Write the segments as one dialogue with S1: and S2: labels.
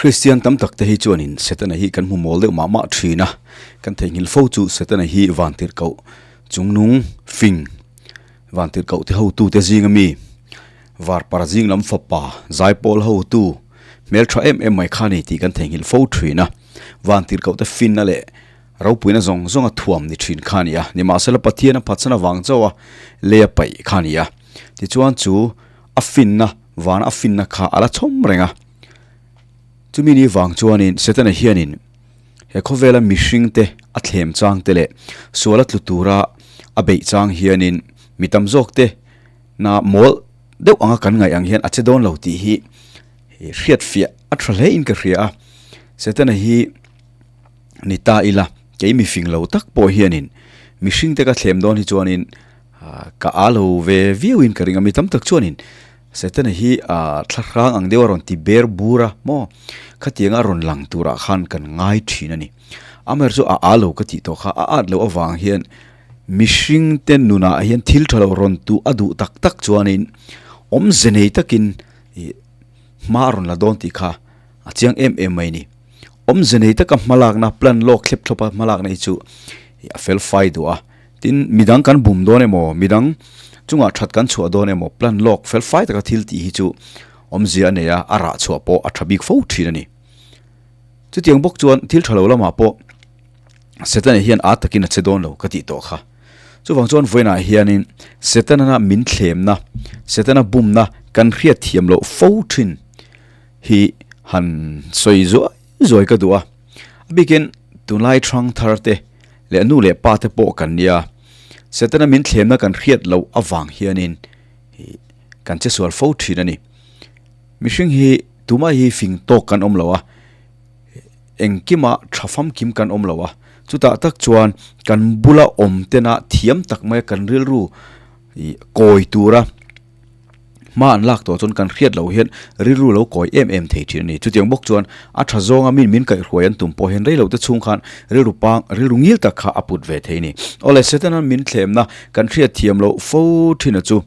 S1: Kristian tam tak te hi chuanin Setana hi kan hmu mawl deuh mah mah thin a, kan theihnghilh fo chu Setana hi vantirhkoh chungnung fing, vantirhkoh te hotute zinga mi, varpar zing lam fapa, zaipawl hotu, hmeltha em em mai kha a ni tih kan theihnghilh fo thin a, vantirhkoh te finna leh ropuina zawng zawnga thuam ni thin kha a ni a, nimahsela Pathian a phatsan avang chauha lei a paih kha a ni a, tichuan chu a finna vana a finna kha a la chhawm reng a. Chumi ni vang chuanin Setana hianin he khawvela mihringte a thlem chang te leh suala tlu tura a beih chang hianin mi tam zawkte na mawl deuh anga kan ngaih ang hian a che dawn lo tih hi hriatfiah a tha hle in ka hria a. Setana hi ni ta ila kei mifing lo tak pawh hianin mihringte ka thlem dawn hi chuanin Ka a lo ve viau in ka ring a, mi tam tak chuanin Setana hi thla hrang ang deuh a rawn ti ber bur a maw, khatianga a rawn lang turah khan kan ngai thin a ni. Amaherawhchu a a lo ka tih tawh kha a at loh avang hian mihring te nunah hian thil tha lo rawn tuh a duh tak tak chuanin awmze nei takin ih hma a rawn la dawn tih kha a chiang em em mai a ni. Awmze nei taka hmalakna plan lawk thlep thlawpa hmalakna hi chu a fel fai duh a. Tin, midang kan bum dawn emaw, midang chungah that kan chhuah dawn emaw, plan lawk fel fai taka thil tih hi chu awmzia a nei a, a rah chhuah pawh a tha bik fo thin a ni. Chutiang bawk chuan thil tha lo lamah pawh Setana hian a takin a che dawn lo ka tih tawh kha. Chuvang chuan vawiinah hianin Setana min thlemna, Setana bumna kan hriat thiam loh fo thin hi han sawi zuai zuai ka duh a. A bikin tunlai thrang thar te leh nu leh pa te pawh kan nia, Setana min thlemna kan hriat loh avang hianin kan che sual fo thin a ni. Mihring hi tumah hi fing tawk kan awm lo a, engkima tha famkim kan awm lo a, chutah tak chuan kan bula awm tena thiam tak maia kan rilru kawi tura Hma an lak tawh chuan kan hriat loh hian rilru lo kawi em em thei thin a ni. Chutiang bawk chuan a tha zawnga min min kaihhruai an tum pawh hian rei lote chhung khan rilru pang rilru ngil tak kha a put ve thei a ni. Awle Setana min thlemna kan hriat thiam loh fo thin a chu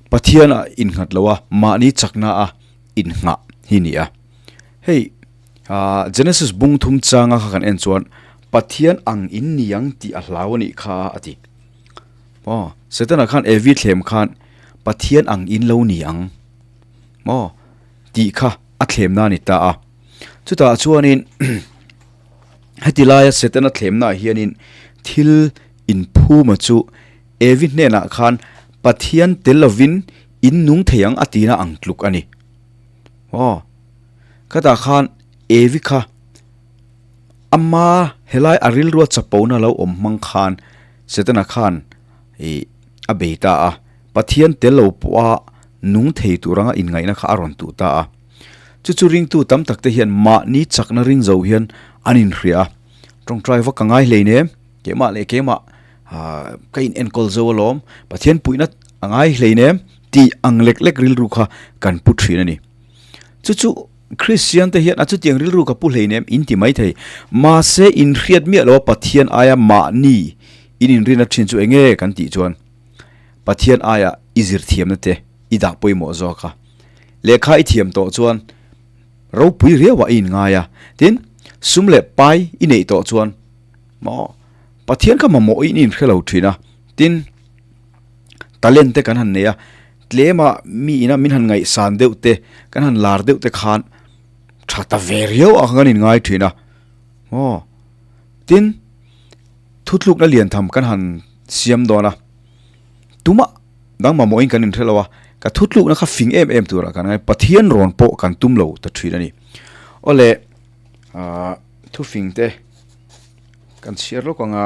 S1: Pathian a innghat lo a, mahni chakna a innghah hi ni a. Hei Genesis bung thum changa kha kan en chuan Pathian ang in niang tih a hlau a nih kha a ti. Maw? Setana khan Evi thlem khan Pathian ang in lo ni ang maw tih kha a thlemna a ni ta a. Chutah chuanin heti laia Setana thlemnaah hianin thil inphuma chu Evi hnenah khan Pathian tel lovin in nung thei ang a tina ang tluk a ni. Maw? Khatah khan Evi kha ama helai a rilrua chapona lo awm hmang khan Setana khan ih a bei ta a, Pathian tel lo pawha nung thei tur anga inngaihna kha a rawn tuh ta a. Chu chu ringtu tam tak te hian mahni chakna ring zo hian an inhria a, Tawngtai vak ka ngai hlei nem, keimah leh keimah ka in enkawl zo alawm, Pathian puihna a ngai hlei nem tih ang lek lek rilru kha kan pu thin a ni. Chu chu Kristian te hian a chutiang rilru ka pu hleinem in ti mai thei. Mahse inhriat miah lo a Pathian aia mahni in inrina thin chu enge kan tih chuan Pathian aia i zir thiamna te i dah pawimawh zawk a. Lehkha i thiam tawh chuan ropui riauah i inngai a. Tin, sum leh pai i neih tawh chuan maw Pathian kha mamawh in i inhre lo thin a. Tin, talent te kan han nei a. Tlema mi ina min han ngaihsan deuh te, kan han lar deuh te khan tha ta ve riau ang kan inngai thin a. Aw, tin, thutlukna lian tham kan han siam dawn a, tumah dang mamawhin kan inhre lo a, ka thutlukna kha fing em em turah kan ngai, Pathian rawn pawh kan tum lo ta thin a ni. Awle, ah, thufing te kan chhiar lawk ang a.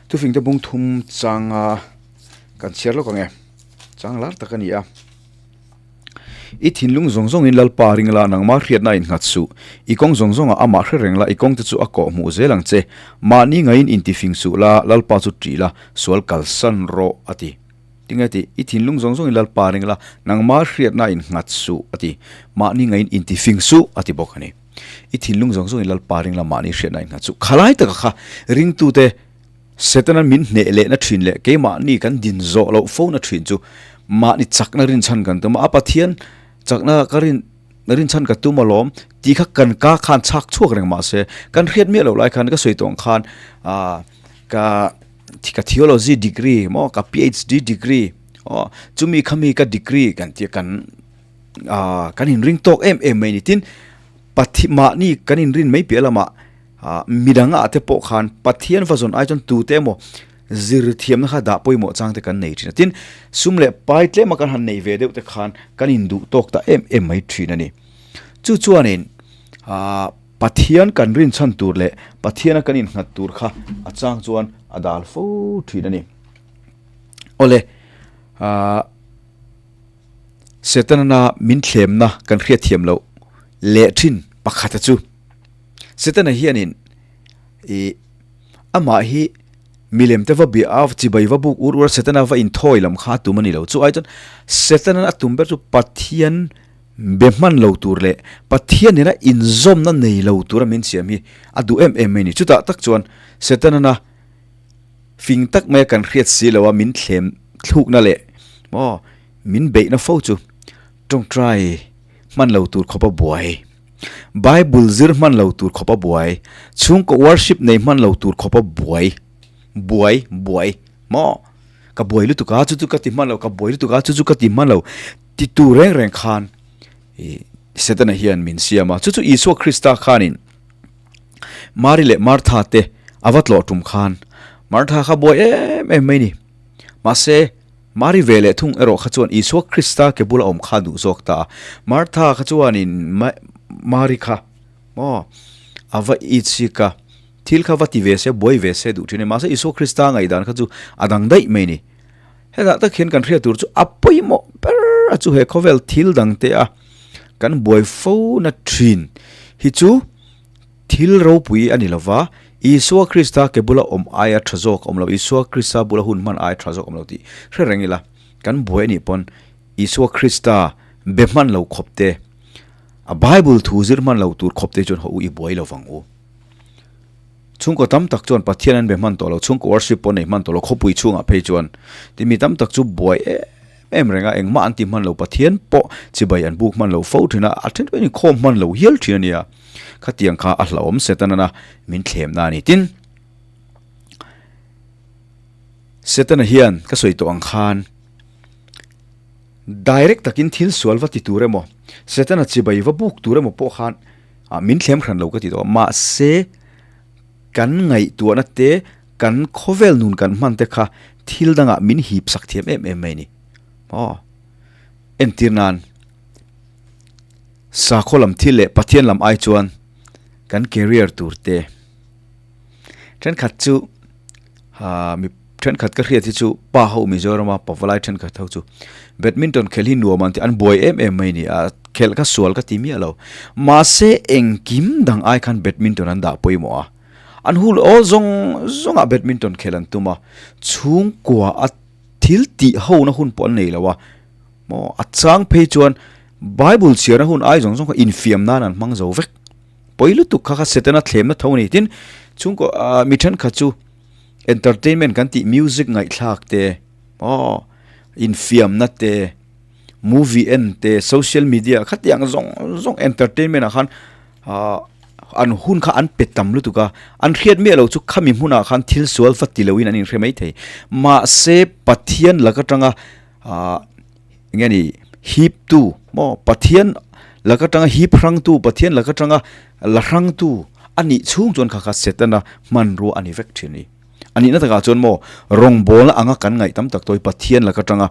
S1: Thufing te bung thum changa kan chhiar lawk ang e, chang lar tak a ni a. I thinlung zawng zawngin Lalpa ring la, nangmah hriatna innghat suh. I kawng zawng zawngah amah hre reng la, i kawng te chu a kawh hmuh zel ang che. Mahni ngaiin intifing suh la, Lalpa chu ṭih la, sual kalsan rawh, a ti. Tinge ti? I thinlung zawng zawngin Lalpa ring la, nangmah hriatna innghat suh, a ti. Mahni ngaiin intifing suh, a ti bawk a ni. I thinlung zawng zawngin Lalpa ring la mahni hriatna innghat chu khalai taka kha ringtute Setana min hneh lehna thin leh keimahni kan din zawh loh fona thin chu. Mahni chakna rinchhan kan tum a, a Pathian chakna ka rin rinchhan ka tum alawm tih kha kan ka khan chhak chhuak reng mah se kan hriat miah loh lai khan ka sawi tawh ang khan ah ka ka theology degree maw ka PHD degree aw chumi khami ka degree kan tih kan ah kan inring tawk em em mai a ni tin Pathi mahni kan inrin mai piah lamah ah midang ah te pawh khan Pathian va zawn ai chuan tute emaw zir thiamna kha dah pawimawh chang te kan nei thin a. Tin, sum leh pai tlema kan han nei ve deuh te khan kan induh tawk ta em em mai thin a ni. Chu chuanin ah Pathian kan rinchhan tur leh Pathiana kan innghat tur kha a chang chuan a dal fo thin a ni. Awle ah. Setana min thlemna kan hriat thiam loh leh thin pakhata chu Setana hianin ih amah hi milem te va bia a chibai va buk ur ur a Setana va inthawi lam kha a tum a ni lo. Chu ai chuan Setana a tum ber chu Pathian be hman lo tur leh Pathian nena inzawmna nei lo tura min siam hi a duh em em mai a ni. Chutah tak chuan Setana Fing tak maia kan hriat si lo a min thlem thlukna leh maw min beihna fo chu tawngtai hman lo tur khawpa buai, Bible zir hman lo tur khawpa buai, chhungkaw worship nei hman lo tur khawpa buai, buai, buai maw ka buai lutuk a chu chu ka ti hman lo, ka buai lutuk a chu chu ka ti hman lo ti tu reng reng khan ih Setana hian min siam a, chu chu Isua Krista khanin. Mari leh Martha te a va tlawh tum khan Martha kha buai em em mai ni. Mahse, Mari ve leh thung erawh kha chuan Isua Krista ke bula awm kha duh zawk ta a. Martha kha chuanin Mari kha maw a va itchik a, thil kha va ti ve se, buai ve se duh thin a ni. Mahse, Isua Krista ngaihdan kha chu a dang daih mai ni. Hetah tak hian kan hriat tur chu a pawimawh ber a chu he khawvel thil dang te a kan buai fo na thin hi chu thil ropui a ni lo va, Isua Krista ke bula awm aia tha zawk a awm lo, Isua Krista bula hun hman aia tha zawk a awm lo tih hre reng ila kan buai a nih pawn Isua Krista be hman lo khawp te, a Bible thu zir hman lo tur khawp te chuan haw u i buai lo vang u. Chhungkaw tam tak chuan Pathian an be hman tawh lo, chhungkaw worship pawh nei hman tawh lo, khawpui chhungah phei chuan ti mi tam tak chu buai em em reng a, engmah an ti hman lo, Pathian pawh chibai an buk hman lo fo thin a, a then pawhin inkhawm hman lo hial thin a nia, khatiang kha a hlauhawm Setana min thlemna a ni. Tin, Setana hian ka sawi tawh ang khan direct takin thil sual va ti tur emaw, Setana chibai va buk tur emaw pawh khan Ah min thlem hran lo ka ti tawh a, mahse kan ngaihtuahna te, kan khawvel nun kan hman te kha thil dangah min hip sak thiam em em mai a ni. Aw, entir nan sakhaw lam thil leh Pathian lam ai chuan kan career tur te thenkhat chu ah mi thenkhat ka hriat hi chu pa ho Mizorama pavalai thenkhat ho chu badminton khelh hi nuam an ti an buai em em mai a ni a khelh kha sual ka ti miah lo mahse engkim dang ai khan badminton an dah pawimawh a an hul awl zawng zawng ah badminton khelh an tum a chhungkua a thil tih ho na hun pawh an nei lo a maw a chang phei chuan bible chhiar na hun ai zawng zawng kha infiam nan an hmang zo vek. Pawi lutuk kha kha Setana thlemna tho a ni. Tin, chhungkaw ah mi thenkhat chu entertainment kan tih music ngaihthlak te, aw infiamna te, movie en te, social media khatiang zawng zawng entertainment ah khan ah an hun kha an pe tam lutuk a, an hriat miah lo chu khami hmunah khan thil sual va ti loin an inhre maithei. Mahse, Pathian lak atanga ah Enge ni hip tu maw Pathian laka tanga hip hrang tu Pathian laka tanga la hrang tu a nih chhung chuan kha kha Setana hmanrua a ni vek thin a ni. A nihna takah chuan maw rawngbawlna anga kan ngaih tam tak tawi Pathian laka tanga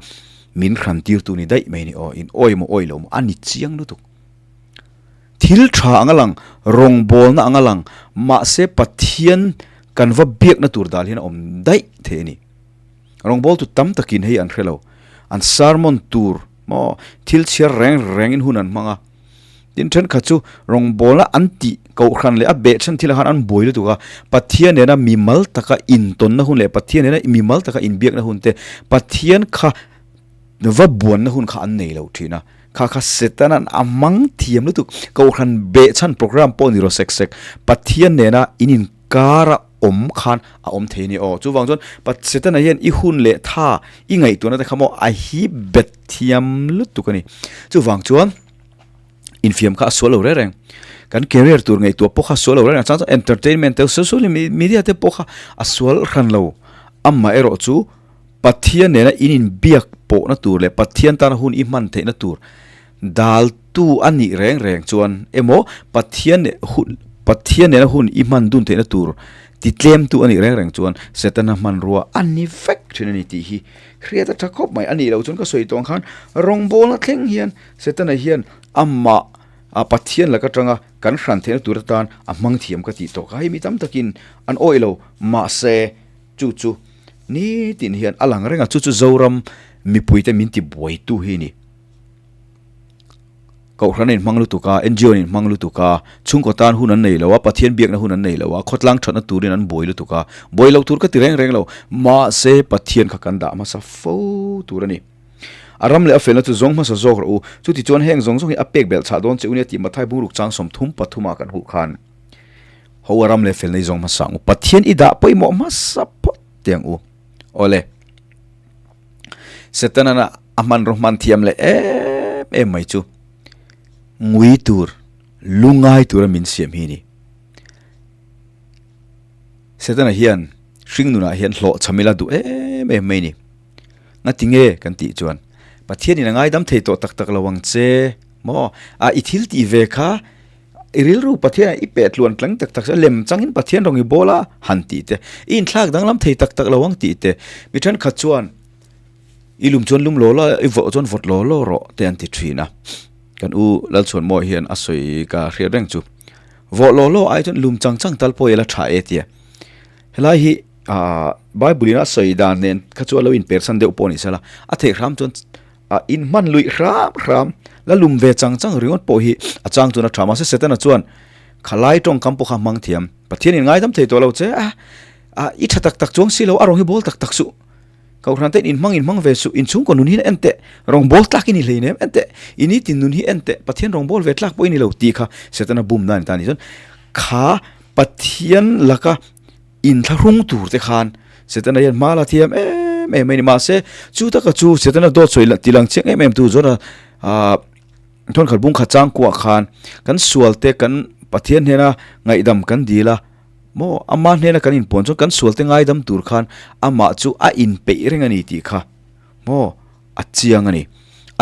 S1: min hran tir tu ni daih mai a ni aw, in awi maw awi lo maw a ni chiang lutuk. Thil tha anga lang, rawngbawlna anga lang mahse Pathian kan va biakna tur dal hian a awm daih thei a ni. Rawngbawltu tam takin hei an hre lo. An sermon tur maw thil chhiar reng rengin hun an hmang a. Tin thenkhat chu rawngbawlna an tih kohhran leh a behchhan thilah khan an buai lutuk a. Pathian nena mimal taka intawnna hun leh Pathian nena mimal taka inbiakna hun te Pathian kha va buanna hun kha an nei lo thin a. Kha kha Setanan a hmang thiam lutuk. Kohhran behchhan program pawh ni rawh sek sek. Pathian nena in inkara. awm khan a awm thei a ni aw. Chuvang chuan Setana hian i hun leh tha i ngaihtuahna te kha maw a hip bet thiam lutuk a ni. Chuvang chuan infiam kha a sual lo reng reng. Kan career tur ngaihtuah pawh kha a sual lo reng reng. A chang chuan entertainment te social media te pawh kha a sual hran lo. Amaherawh chu Pathian nena in inbiak pawhna tur leh Pathian tana hun i hman theihna tur daltu a nih reng reng chuan emaw Pathian hun Pathian nena hun i hman dun theihna tur titlemtu a nih reng reng chuan Setana hmanrua a ni vek thin a ni tih hi hriat a tha khawp mai. A nih loh chuan ka sawi tawh ang khan rawngbawlna thleng hian Setana hian amah a Pathian lak atanga kan hran theihna tur atan a hmang thiam ka tih tawh kha hei mi tam takin an awih lo mahse chu chu nitin hian a lang reng a chu chu Zoram mipuite min ti buaitu hi a ni. Kohhran a inhmang lutuk a, NGO an inhmang lutuk a, chhungkaw tan hun an nei lo a, Pathian biakna hun an nei lo a, khawtlang thatna turin an buai lutuk a, buai loh tur ka ti reng reng lo, mahse Pathian kha kan dah hmasa fo tur a ni. A ram leh a felna chu zawng hmasa zawk rawh u, chutichuan heng zawng zawng hi a pek belh chhah dawn che u nia tih Mathai bungruk chang 33 ah kan huh khan ho a ram leh felna i zawng hmasa ang u, Pathian i dah pawimawh hmasa phawt teh ang u. Awle. Setana a hmanraw hman thiam leh em em mai chu ngui tur, lungai tura min siam hi a ni. Setana hian hring nunah hian hlawhchham ila duh em em mai a ni. Ngati nge kan tih chuan Pathianin a ngaidam thei tawh tak tak lo ang che maw? A i thil tih ve kha I rilru Pathianah i peh tluan tlang tak tak se, lem changin Pathian rawng i bawl a han tih te, i inthlak danglam thei tak tak lo ang tih te, mi thenkhat chuan i lum chuan lum law law a, i vawh chuan vawt law law rawh te an ti thin a. Kan u Lalchhuanmawi hian a sawi ka hriat reng chu, vawh law law ai chuan lum chang chang tal pawh i la tha e tia. Helai hi aah Bible in a sawi dan nen kha chu a lo inpersan deuh pawh a ni sela, a theih hram chuan A inhman luih hram hram, la lum ve chang chang ringawt pawh hi a chang chuan a tha. Mahse Setana chuan khalai tawngkam pawh kha hmang thiam. Pathian in ngaidam thei tawh lo che a, a i tha tak tak chuang si lo, a rawng hi bawl tak tak suh. Kohhran te in inhmang inhmang ve suh, inchhungkaw nun hi en teh, rawng bawl tlak i ni hlei nem en teh, i nitin nun hi en teh, Pathian rawng bawl ve tlak pawh i ni lo tih kha Setana bumna a ni ta a ni. Chuan kha Pathian laka Inthlahrung tur te khan Setana hian hma la thiam em em mai a ni. Mahse, chu taka chu Setana dawt sawi ti lang chiang em em tu zawna ah thawnkhat bung khat chang kuah khan kan sual te kan Pathian hnena ngaihdam kan dil a, maw ama hnena kan inpuan chuan kan sual te ngaidam tur khan amah chu a inpeih reng a ni tih kha maw a chiang a ni.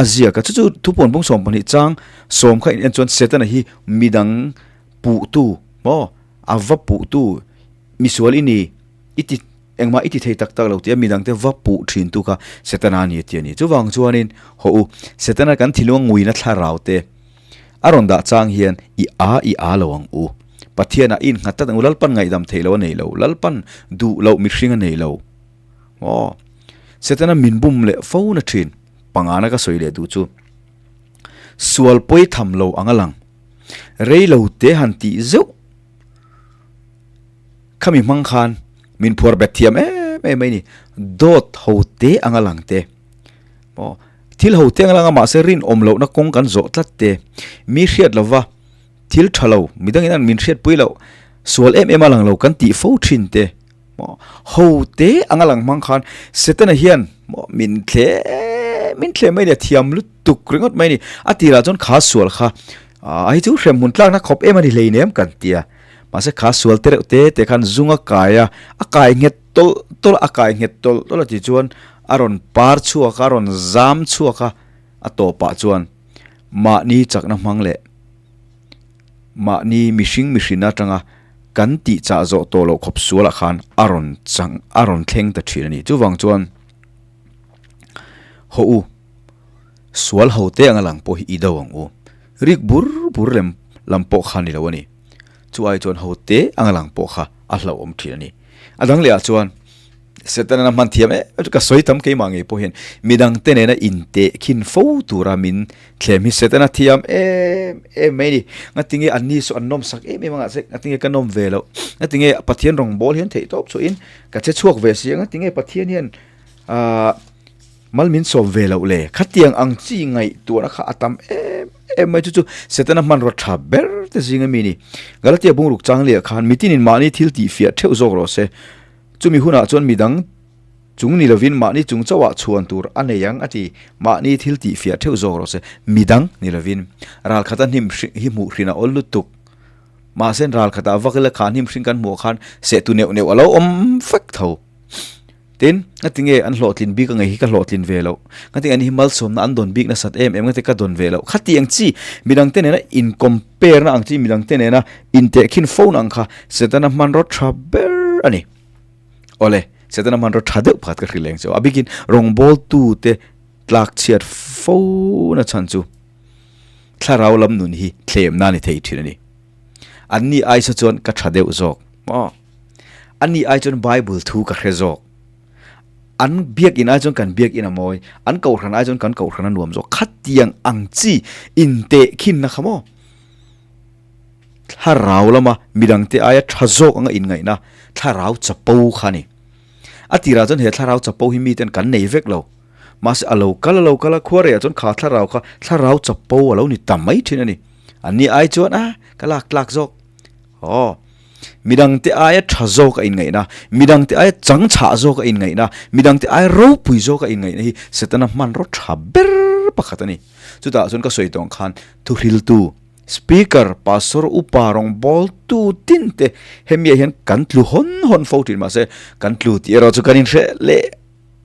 S1: A ziak a, chu chu thupuan bung 12 chang sawm kha in en chuan Setana hi midang puhtu maw A va puhtu misual i ni, i ti engmah i ti thei tak tak lo tia midangte va puh thin tu kha Setana a ni a ti a ni. Chuvang chuanin haw u, Setana kan thinlung a nguina thlarau te a rawn dah chang hian i a i a lo ang u. Pathianah i innghat tlat ang u, Lalpan ngaihdam theih lo a nei lo, Lalpan duh loh mihring a nei lo. Aw, Setana min bum leh fo na thin, pangana ka sawi leh duh chu sual pawi tham lo ang a lang. Rei lo te han tih zeuh khami hmang khan min phuar bet thiam em em mai ni. Dawt ho te anga lang te aw thil ho te anga lang a mahse rinawm lohna kawng kan zawh tlat te mi hriat lova thil tha lo midangin an min hriatpui loh sual em em a lang lo kan tih fo thin te. Maw ho te anga lang hmang khan Setana hian maw min thle min thle mai ni a thiam lutuk ringawt mai ni a tirah chuan kha sual kha a hi chu hrem hmun tlakna khawp em a ni hleinem kan ti a mahse kha sual te reuh te te khan zunga kai a a kai nghet tawlh tawlh a kai nghet tawlh tawlh a ti chuan a rawn par chhuak a a rawn zam chhuak a a tawpah chuan mahni chakna hmang leh Mahni mihring mihrin atanga kan tih chah zawh tawh loh khawp sualah khan a rawn chang a rawn thleng ta thin a ni. Chuvang chuan haw u, sual ho te anga lang pawh hi i do ang u. Rik bur bur lem lam pawh kha ni lo a ni. Chu ai chuan ho te anga lang pawh kha a hlauhawm thin a ni. A dang lehah chuan Setana hman thiam em em chu ka sawi tam keimah ngei pawh hian midang te nena inteh khin fo tura min thlem hi Setana thiam em em mai a ni. Ngatinge an ni saw an nawm sak em em a ngah se ngatinge ka nawm ve loh ngatinge Pathian rawng bawl hian theih tawp chhuahin ka che chhuak ve si a ngatinge Pathian hian ahh mal min sawm ve loh le khatiang ang chi ngaihtuahna kha a tam em. em mai chu chu Setana hmanrua tha ber te zinga mi ni. Galatia bungruk chang leh khan mitinin mahni thil tih fiah theuh zawk rawh se. Chumi hunah chuan midang chung ni lovin mahni chung chauhah chhuan tur a nei ang a ti. Mahni thil tih fiah theuh zawk rawh se. Midang ni lovin ral khata hnim hi hmuh hrin a awl lutuk. Mahse ral khatah vak ila kha hnim hring kan hmuh khan sehtu neuh neuh a lo awm fek tho. Tin, ngatinge an hlawhtlin bik a ngei hi ka hlawhtlin ve loh? Ngatinge an hi malsawmna an dawn bik nasat em em ngate ka dawn ve loh? Khati ang chi, midangte nena in compare na ang chi, midangte nena intehkhin fo na ang kha Setana hmanraw tha ber a ni. Awle, Setana hmanraw tha deuh pakhat ka hrilh leng chu. A bikin rawngbawltute tlakchhiat fo na chhan chu thlarau lam nun hi thlemna a ni thei thin a ni. Anni aisa chuan ka tha deuh zawk maw? Ani ai chuan Bible thu ka hre zawk. An biakin ai chuan kan biakin a mawi, an kohhran ai chuan kan kohhran a nuam zawk. Khatiang ang chi intehkhinna kha maw? Thlarau lama midangte aia tha zawk anga inngaihna thlarau chapo kha a ni. A tirah chuan he thlarau chapo hi miten kan nei vek lo. Mahse a lo kal a lo kal a, khuarehah chuan kha thlarau kha thlarau chapo a lo ni ta mai thin a ni. Anni ai chuan a ka lak tlak zawk. Aw, midangte aia tha zawk a inngaihna, midangte aia changchhah zawk a inngaihna, midangte aia ropui zawk a inngaihna hi Setana hmanraw tha ber pakhat a ni. Chutah chuan ka sawi tawng khan thuhriltu, Speaker, Pastor, Upa, rawngbawltu tin te hemiah hian kan tlu hawn hawn fo thin mahse kan tlu tih erawh chu kan inhreh leh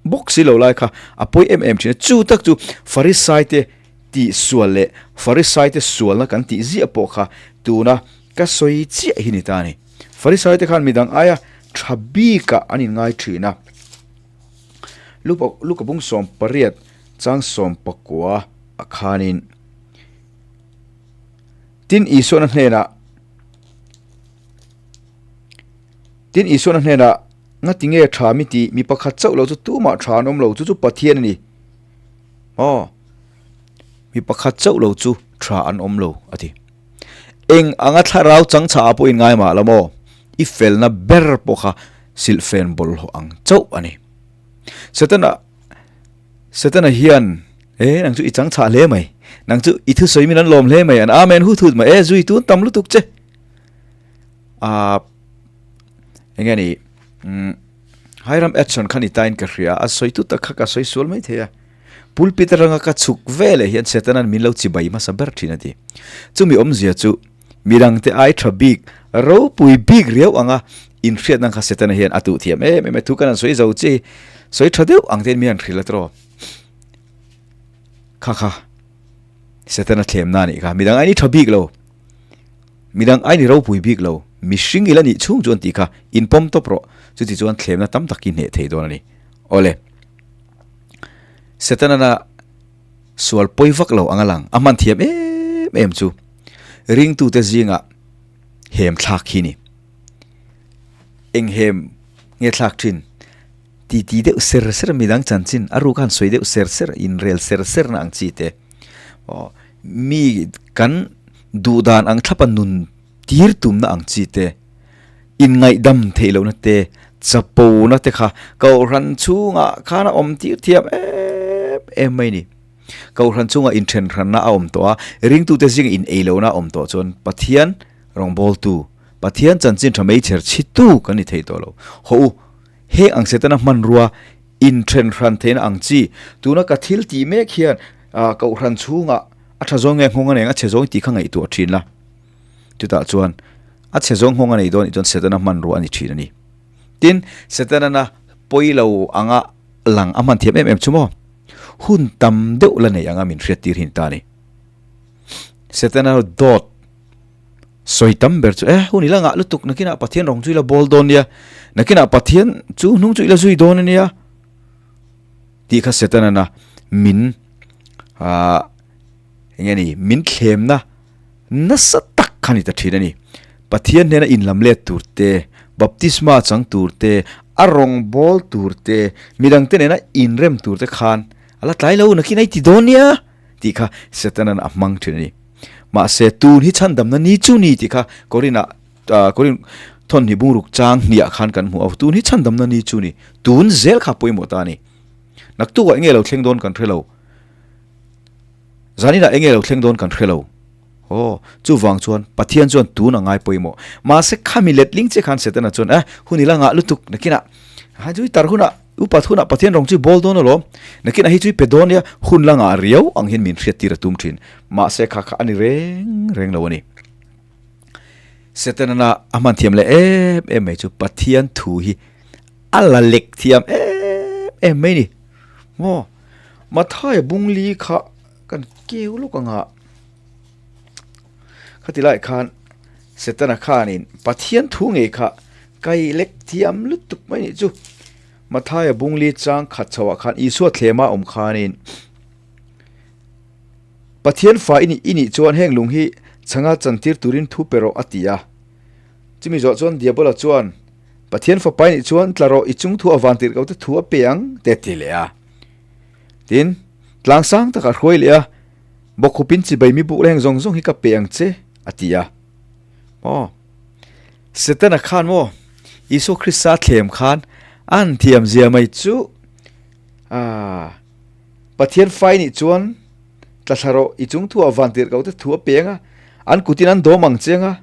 S1: bawk si lo lai kha a pawi em em thin a. Chu tak chu Farisai te Tih sual leh Farisaite sualna kan tih ziah pawh kha tuna ka sawi chiah hi ni ta a ni. Farisaite khan midang aia tha bikah an inngai thin a. Luka bung 18 chang 19 a khanin Tin Isuana hnenah Tin Isuana hnenah Ngati nge tha mi tih mi pakhat chauh lo chu tumah tha an awm lo chu chu Pathian a ni. Aw, mi pakhat chauh lo chu tha an awm lo, a ti. Eng anga thlarau changchah ah pawhin ngai mah la maw? I felna ber pawh kha silhfen bawlhhlawh ang chauh a ni. Setana, Setana hian, E, nang chu i changchah hle mai. Nang chu i thusawi min an lawm hle mai. An amen hut hut mai. E, zui tun tam lutuk che. Ah, enge ni, umm. Hiram Edson kha ni tain ka hria a, sawi tut tak kha ka sawi sual mai thei a. Pulpit atanga ka chhuk ve leh hian Setanan min lo chibai hmasa ber thin a ti. Chumi awmzia chu midangte ai tha bik, ropui bik riau anga inhriatna kha Setana hian a tuh thiam em em a, thu kan han sawi zo chi, sawi tha deuh ang tein mi han hrilh a tiraw. Kha kha Setana thlemna a nih kha, midang ai ni tha bik lo. Midang ai ni ropui bik lo, mihring ila nih chhung chuan tih kha inpawm tawp rawh, chuti chuan thlemna tam tak hi hneh thei dawn a ni. Awle, Setana sual pawi vak lo anga lang a hman thiam em em chu ringtute zingah hem thlak hi ni. Eng hem nge thlak thin? Titi deuh ser ser midang chanchin a ruk a han sawi deuh ser ser, inrel ser ser na ang chi te. Aw, mi kan duhdan ang thlapa nun tir tumna ang chi te, inngaihdam theih lohna te, chapona te kha Kohhran chhungah khan a awm tir thiam em em mai ni. Kohhran chhungah inthenhranna a awm tawh a, ringtute zinga in ei lohna a awm tawh chuan Pathian rawngbawltu, Pathian chanchin tha meichher chhitu kan ni thei tawh lo. Hawh u, heng ang Setana hmanrua inthenhran theihna ang chi, tuna ka thil tih mek hian Kohhran chhungah A tha zawng nge nghawng a nei ang, a chhe zawng tih kha ngaihtuah thin la. Chutah chuan a chhe zawng nghawng a nei dawn nih chuan Setana hmanrua a ni thin a ni. Tin, Setanana pawi lo anga lang a hman thiam em em chu maw? Hun tam deuh la nei anga min hriat tir hi ni ta a ni. Setana dawt sawi tam ber chu, eh, hun i la ngah lutuk, nakinah Pathian rawng chu i la bawl dawn nia, nakinah Pathian chu hnung chu i la zui dawn a nia. Tih kha Setana min ah eng nge ni min thlemna nasa tak kha ni ta thin a ni. Pathian hnena inlam let tur te, baptisma chang tur te, a rawngbâwl tur te, midangte nena inrem tur te khan a la tlai lo nakin a i ti dawn nia tih kha Setana'n a hmang thin a ni. Mahse tun hi chhandamna ni chu ni tih kha Korinah Korin thawnhnih bungruk chang hniah khan kan hmu a, tun hi chhandamna ni chu ni, tun zel kha pawimawh ta a ni. Naktukah enge lo thleng dawn kan hre lo. Zaninah enge lo thleng dawn kan hre lo. Aw, chuvang chuan Pathian chuan tun a ngai pawimawh. Mahse khami letling che khan Setana chuan, Eh, hun i la ngah lutuk, nakinah ha chu i tar hunah, upat hunah Pathian rawng chu i bawl dawn alawm, nakinah hi chu i pe dawn nia, hun la ngah riau ang hian min hriattir a tum thin. Mahse kha kha a ni reng reng lo a ni. Setana a hman thiam leh em em mai chu Pathian thu hi a la lek thiam em em mai ni. Maw, Mathaia bungli kha kan keu lawk ang a, khati lai khan Setana khanin Pathian thu ngei kha kai lek thiam lutuk mai nih chu. Mathaia bungli chang khat chhoah khan Isua thlema awm khanin Pathian fa i nih i nih chuan heng lung hi chhanga chantir turin thu pe rawh a ti a. Chumi zawh chuan Diabola chuan Pathian fapa i nih chuan tla rawh i chung thu a van tirh ko te thu a pe ang te a ti leh a. Tin, tlang sang takah hruai leh a, Bawkhupin chibai mi buk leng zawng zawng hi ka pe ang che, a ti a. Maw? Setana khan maw, Isua Krista thlem khan a han thiam zia mai chu, ah, Pathian fai nih chuan tla thla rawh, i chung thuah van tirh ko te thu a pe ang a, an kutin an dawm ang che ang a,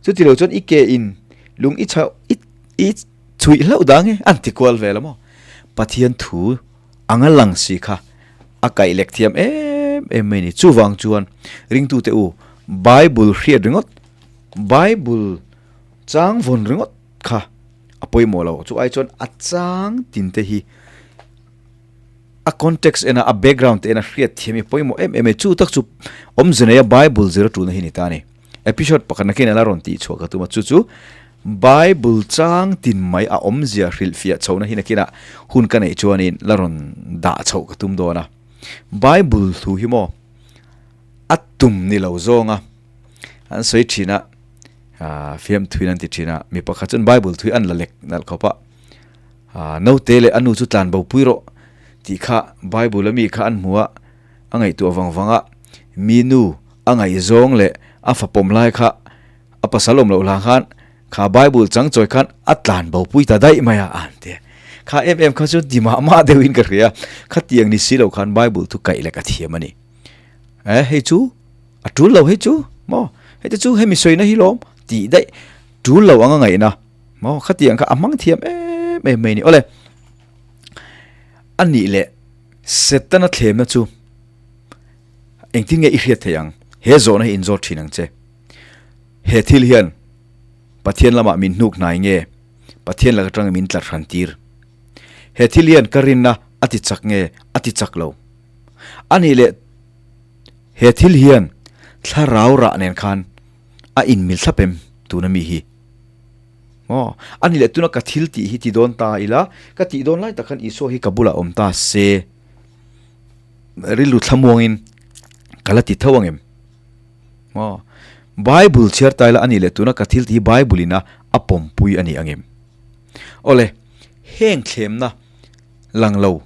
S1: chuti lo chuan i ke in lung i chhauh, i, i chhuih hlauh dang e, an ti kual vel a maw? Pathian thu anga lang si kha a kaih lek thiam em em mai ni. Chuvang chuan ringtute u, Bible hriat ringawt, Bible chang vawn ringawt kha a pawimawh lo. Chu ai chuan a chang tin te hi a context ena a background te ena hriat thiam hi pawimawh em em e. Chu tak chu awmze neia Bible zir a tulna hi ni ta a ni. Episode pakhat nakin ala rawn tih chhuah ka tum a, chu chu Bible chang tin mai a awmzia hrilhfiah chhohna hi nakinah hun ka neih chuanin la rawn dah chhoh ka tum dawn a. Bible thu hi maw a tum ni lo zawnga an sawi thin a, fiamthuin an ti thin a, mi pakhat chuan Bible thu hi an la lek nalh khawp a, naute leh a nu chu tlan bo pui rawh tih kha Bible a mi kha an hmu a, a ngaihtuah vang vang a, mi nu a ngaihzawng leh a fapawm lai kha a pasal awm loh hlang khan kha Bible chang chawi khan a tlan bo pui ta daih mai a an ti. Kha em em kha chu ti mah mah deuhin ka hria, khatiang ni si lo khan Bible thu kaih leh ka thiam a ni. Eh hei chu a tul lo hei chu maw hei te chu hemi sawina hi lawm tih daih tul lo anga ngaihna maw khatiang kha a hmang thiam em em mai ni. Awle a nih leh Setana thlemna chu engtin nge i hriat theih ang? He zawhna hi inzawt thin ang che. He thil hian Pathian lamah min hnuk hnai nge Pathian lak atangin min tlat hran tir? He thil hian ka rinna a ti chak nge a ti chak lo? A nih leh he thil hian thlarau rah nen khan a inmil thlap em tuna mi hi? Maw? A nih leh tuna ka thil tih hi ti dawn ta ila, ka tih dawn lai tak khan Isua hi ka bulah awm ta se, rilru thlamuangin ka la ti tho ang em? Maw? Bible chhiar ta ila a nih leh tuna ka thil tih hi Bible in a a pawmpui a ni ang em? Awle, heng thlemna lang lo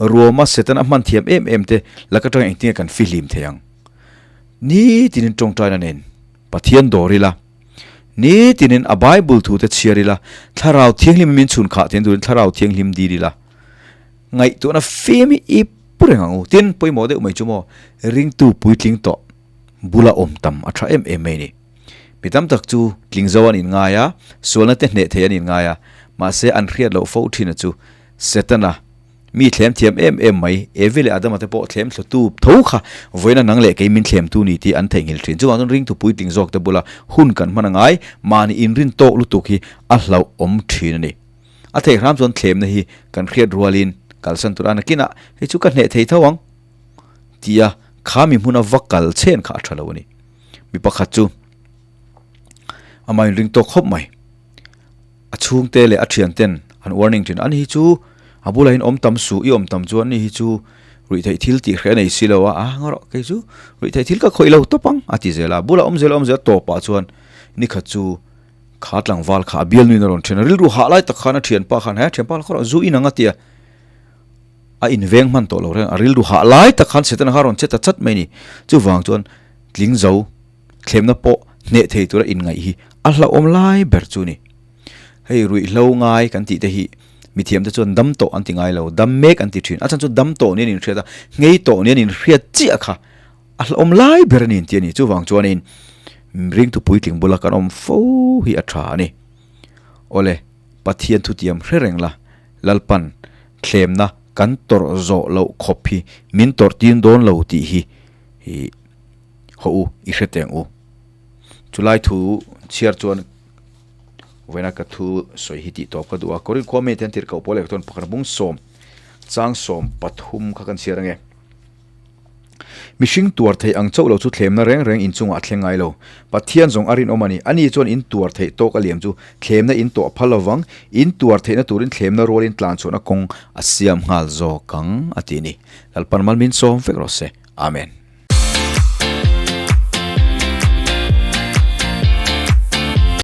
S1: ruama Setana hman thiam em em te laka tanga engtin nge kan fihlim thei ang? Nitinin tawngtaina nen Pathian dawr ila. Ni tinin a Bible thu te chhiar ila, Thlarau Thianghlim min chhun khah thein turin Thlarau Thianghlim dil ila, ngaihtuahna fim hi i pu reng ang u. Tin, pawimawh deuh mai chu maw, ringtu puitling tawh bula awm tam a tha em em mai ni. Mi tam tak chu tling zo an inngai a, sualna te hneh thei an inngai a, mahse an hriat loh fo thin a chu Setana, Mi thlem thiam em em mai, Evi leh Adama te pawh thlem thlutu tho kha vawiina nang leh kei min thlemtu ni tih an theihnghilh thin. Chuvang chuan ringtu puitling zawk te bula hun kan hman a ngai, mahni inrin tawk lutuk hi a hlauhawm thin a ni. A theih hram chuan thlemna hi kan hriat rualin kalsan tur a nakinah hei chu ka hneh thei tho ang tia kha mi hmuna va kal chhen kha a tha lo a ni. Mi pakhat chu amah inring tawk khawp mai. A chhungte leh a thianten an warning thin a, ani hi chu a bulah hian awm tam suh, i awm tam chuan ani hi chu ruihtheih thil tih hreh a nei si lo a, a ngaw rawh kei chu ruihtheih thil ka khawih lo tawp ang a ti zel a, bulah awm zel a awm zel a tawpah chuan nikhat chu kha tlangval kha a bialnuin a rawn then a, rilru hah lai tak khan a thianpa khan he thianpa kha rawh zu in ang a ti a, a inveng hman tawh lo reng a, rilru hah lai tak khan Setana kha a rawn che ta chat mai a ni, chuvang chuan tling zo. Thlemna pawh hneh thei tura inngaih hi a hlauhawm lai ber chu a ni. Hei ruihhlo ngai kan tih te hi mithiamte chuan dam tawh an ti ngai lo, dam mek an ti thin. A chhan chu dam tawh nia an inhriat a, nghei tawh nia an inhriat chiah kha A hlauhawm lai ber a ni an ti a ni. Chuvang chuanin ringtu puitling bula kan awm fo hi a tha a ni. Awle, Pathian thutiam hre reng la, Lalpan thlemna kan tawrh zawh loh khawp hi min tawrh tir dawn lo tih hi i haw u, i hre teng u. Chulai thu chhiar chuan vawiina ka thu sawi hi tih tawp ka duh a. Korin khua mite an tirhkoh pawl leh chuan pakhat bung sawm chang 13 kha kan chhiar ange. Mihring tuar theih ang chauh lo chu thlemna reng reng inchungah a thleng ngai lo. Pathian zawng a rinawm a ni. Ani chuan in tuar theih tawk a liam chu thlemna in tawh phal lovang, in tuar theihna turin thlemna rualin tlan chhuahna kawng a siam nghal zawk ang, a ti a ni. Lalpan mal min sawm vek rawh se. Amen.